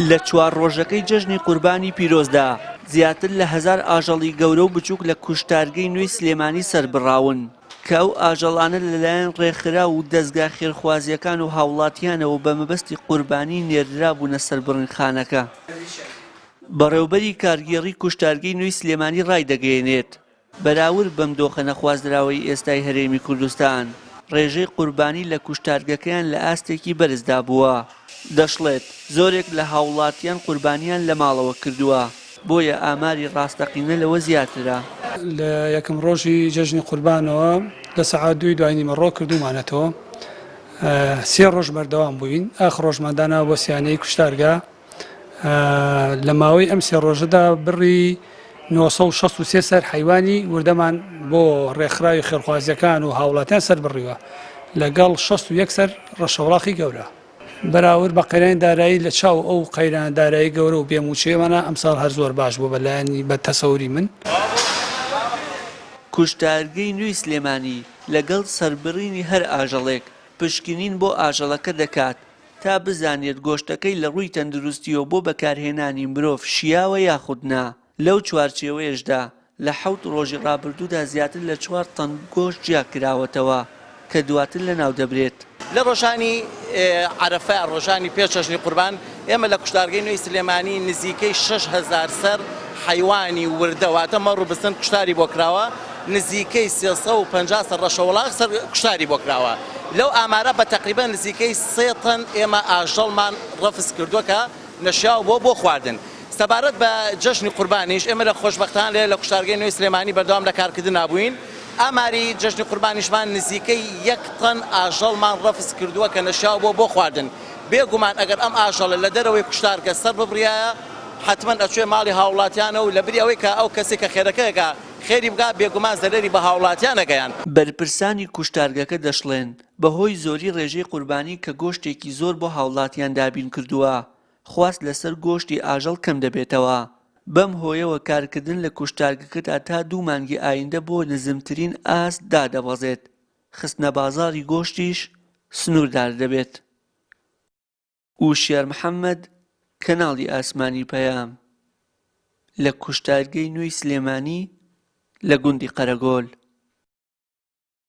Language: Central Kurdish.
لە چوار ڕۆژەکەی جەژنی قوربانی پیرۆزدا، زیاتر لە هەزار ئاژەڵی گەورە و بچووک لە کوشتارگەی نوێی سلێمانی سەربڕاون، کە ئەو ئاژەڵانە لەلایەن ڕێکخراو و دەزگا خێرخوازییەکان و هاوڵاتیانەوە بە مەبەستی قوربانی نێردرابوونە سەربڕینخانەکە. بەڕێوبەری کارگێڕی کوشتارگەی نوێی سلێمانی ڕایدەگەیەنێت، بەراورد بەم دۆخە نەخوازراوەی ئێستای هەرێمی کوردستان، ڕێژەی قوربانی لە کوشتارگەکەیان لە ئاستێکی بەرزدا بووە. دەشڵێت، زۆرێک لە هاوڵاتیان قوربانیان لە ماڵەوە کردووە، بۆیە ئاماری ڕاستەقینە لەوە زیاترە. لە یەکەم ڕۆژی جەژنی قوربانەوە لە سەعات دووی دوای نیمەڕۆ کردوومانەتەوە، سێ ڕۆژ بەردەوام بووین، ئاخر ڕۆژمان داناوە بۆ سیانەی کوشتارگە. لە ماوەی ئەم سێ ڕۆژەدا بڕی 963 سەر حەیوانی وردەمان بۆ ڕێکخراوی خێرخوازیەکان و هاوڵاتیان سەربڕیوە لەگەڵ 61 سەر ڕەشەوڵاخی گەورە. بەراورد بە قەیرانی دارایی لە چاو ئەو قەیرانە دارایی گەورە و بێ مووچەیەمانە ئەمساڵ هەر زۆر باش بووە بە لایەنی بە تەسەوری من. کوشتارگەی نوێی سلێمانی لەگەڵ سەربڕینی هەر ئاژەڵێک، پشکنین بۆ ئاژەڵەکە دەکات تا بزانێت گۆشتەکەی لە ڕووی تەندروستییەوە بۆ بەکارهێنانی مرۆڤ شیاوە یاخود نا، لەو چوارچێوەیەشدا لە حەوت ڕۆژی ڕابردوودا زیاتر لە چوار تەن گۆشت جیاکراوەتەوە کە دواتر لەناودەبرێت. لە ڕۆژانی عەرەفە، ڕۆژانی پێش جەژنی قوربان، ئێمە لە کوشتارگەی نوێی سلێمانی نزیکەی 6000 سەر حەیوانی وردە واتە مەڕ و بزن کوشتاری بۆ کراوە، نزیکەی 350 سەر ڕەشەوڵاخ سەر کوشتاری بۆ کراوە. لەو ئامارە بە تەقریبەن نزیکەی سێ تەن ئێمە ئاژەڵمان ڕەفز کردووە کە نەشیاو بووە بۆ خواردن. سەبارەت بە جەژنی قوربانیش ئێمە لە خۆشبەختانە لێرە لە کوشتارگەی نوێی سلێمانی بەردەوام لە کارکردنا بووین، ئاماری جەژنی قوربانیشمان نزیکەی یەک تەن ئاژەڵمان ڕەفز کردووە کە نەشیاو بووە بۆ خواردن. بێ گومان ئەگەر ئەم ئاژەڵە لە دەرەوەی کوشتارگە سەر ببڕیایە حەتمەن ئەچوێ ماڵی هاوڵاتیانە و لەبری ئەوەی کە ئەو کەسەی کە خێرەکە ئەکا خێری بکا بێگومان زەرەری بە هاوڵاتیان ئەگەیاند. بەرپرسانی کوشتارگەکە دەشڵێن، بەهۆی زۆری ڕێژەی قوربانی کە گۆشتێکی زۆر بۆ هاوڵاتیان دابین کردووە، خواست لەسەر گۆشتی ئاژەڵ کەم دەبێتەوە، بەم هۆیەوە کارکردن لە کوشتارگەکەدا تا دوو مانگی ئایندە بۆ نزمترین ئاست دادەبەزێت، خستنەبازاڕی گۆشتیش سنووردار دەبێت. وشیار محەمەد، کەناڵی ئاسمانی پەیام، لە کوشتارگەی نوێی سلێمانی لە گوندی قەرەگۆل.